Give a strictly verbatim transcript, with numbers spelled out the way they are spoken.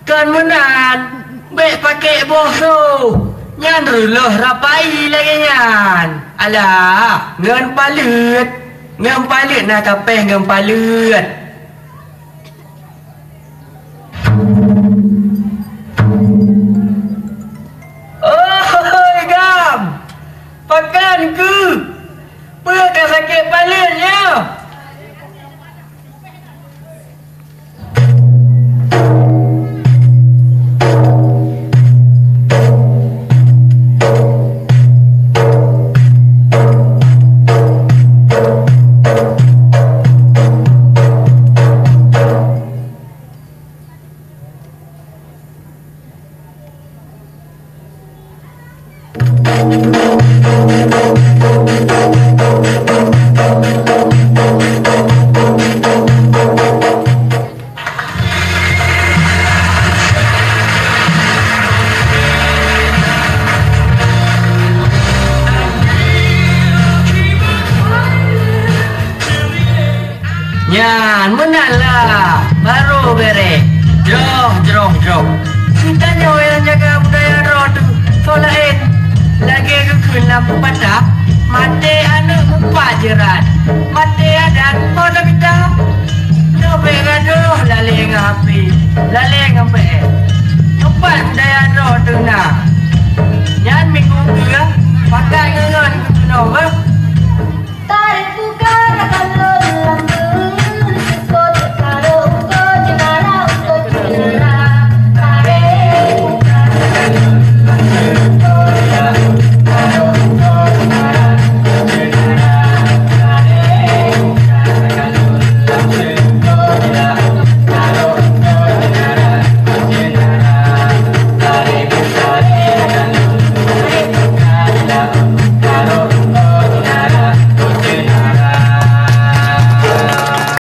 Kon meunan, bèk pakèk boh soh. Nyan reuloh rapai lagèe nyan. Alah, ngon paleuet. Ngon paleuet na kapéh ngon paleuet. Oi, gam! Pakon keuh? Peue ka sakét paleuet nyoe? Nyan, meunan lah. Barô bèrèh. Jroh, jroh, jroh. Geutanyoe nyang jaga budaya droe teuh soe laén. Lagèe geukheun lam peupatah, maté aneuk meupat jeurat. Maté adat, po tabita. Nyoe bèk gadoh lalé ngon H P, lalé ngon P S.